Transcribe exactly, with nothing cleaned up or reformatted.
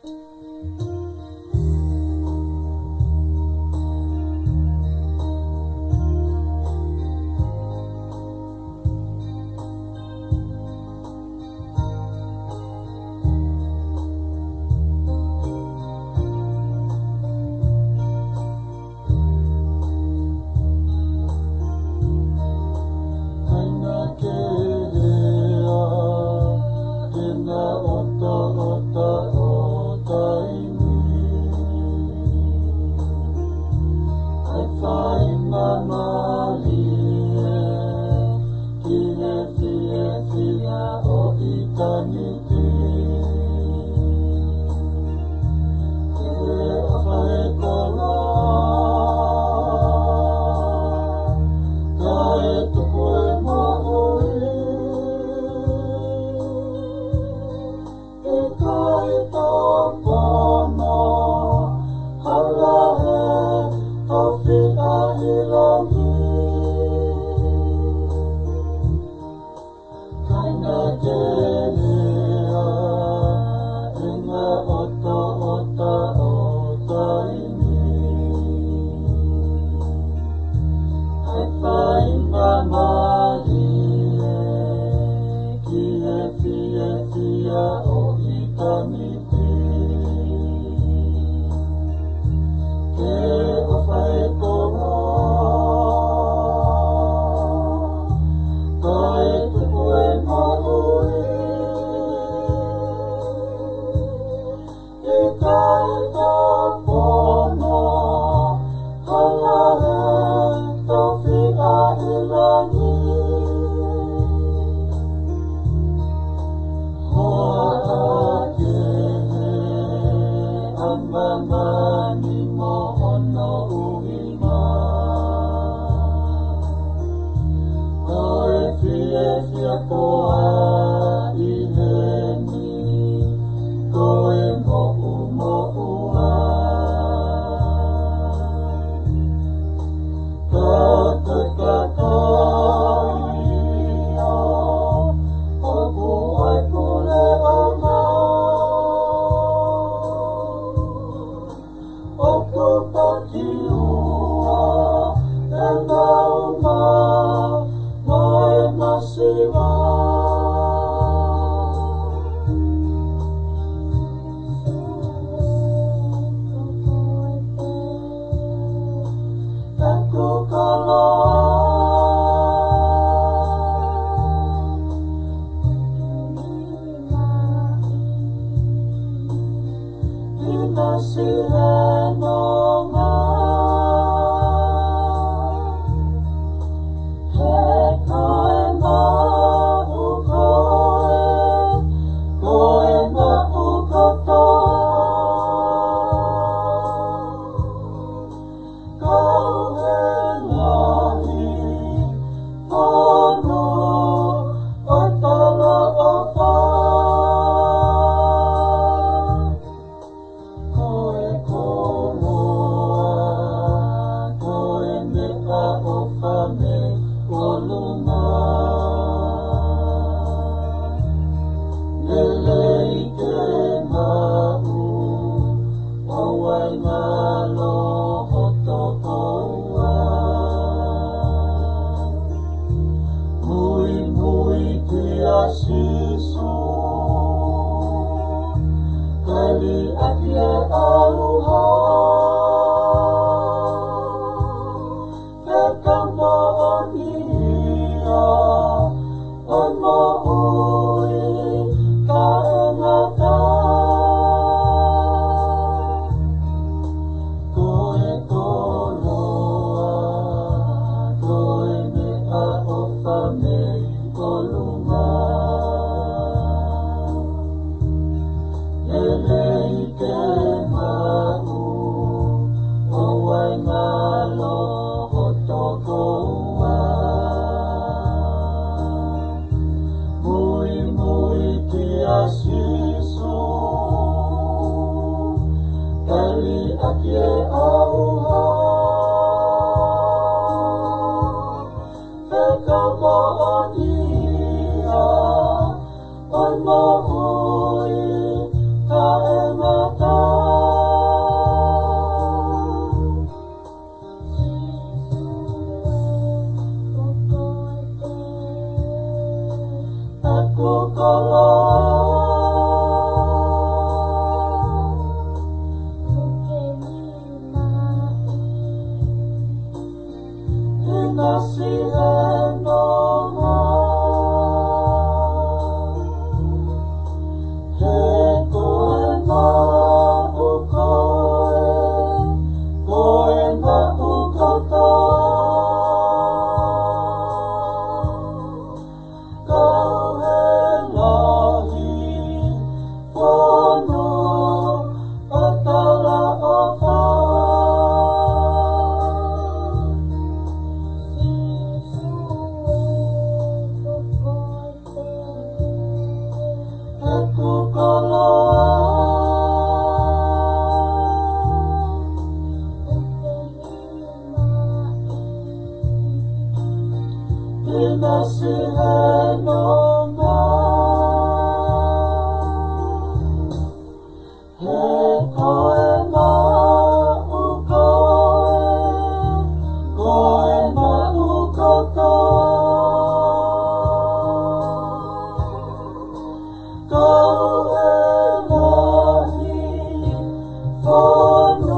Kāinga kehe, ʻena ʻotoʻota ʻo taimi, ʻa e faingamālie ki he fiefia ʻo ʻitāniti. Ke ʻofa e koloa, kae tuku e moʻui, ʻikai tōpono, hala he tofiʻa ʻi langi. Kāinga kehe, ʻena ʻotoʻota ʻo taimi, ʻa e faingamālie ki he fiefia ʻo ʻitāniti. Ke ʻofa e koloa, kae tuku e moʻui, ʻikai tōpono, hala he tofiʻa ʻi langi. Hoa kehe, ʻa māmani mo hono ʻuhinga, ko e fiefia ko ā ʻi heni, ko e moʻumoʻua. Ka ko e kakai ia ʻoku ʻi ai e pule ʻo e ʻOtua, ʻoku toki ua ʻena uma mo ʻena siva. Ka ko e koloa, ʻi he siʻi nonga, he ko e maʻu koe, ko e maʻu kotoa. Kau he ngaahi fonu ʻo e talaʻofa. Ko e koloa, ko e meʻaʻofa mei ʻolunga. Lelei ke maʻu ʻo e ngalo hoto koua. Muimui kia Sīsū, kae liʻaki e ʻauha. Fakamoʻoni ia ʻo e moʻui taʻengata. Ko e koloa, ko e meʻaʻofa mei ʻolunga. Lelei ke maʻu ʻo e ngalo hoto koua. Muimui kia Sīsū, kae liʻaki e ʻauha. Fakamoʻoni ia ʻo e moʻui taʻe ngata. ʻEku koloa. ʻInasi he nonga. He ko e maʻu koe, ko e maʻu kotoa. Kau he lahi fonu ʻo talaʻofa. ʻEku koloa. ʻInasi he nonga. He ko e maʻu koe, ko e maʻu kotoa. Kau he lahi fonu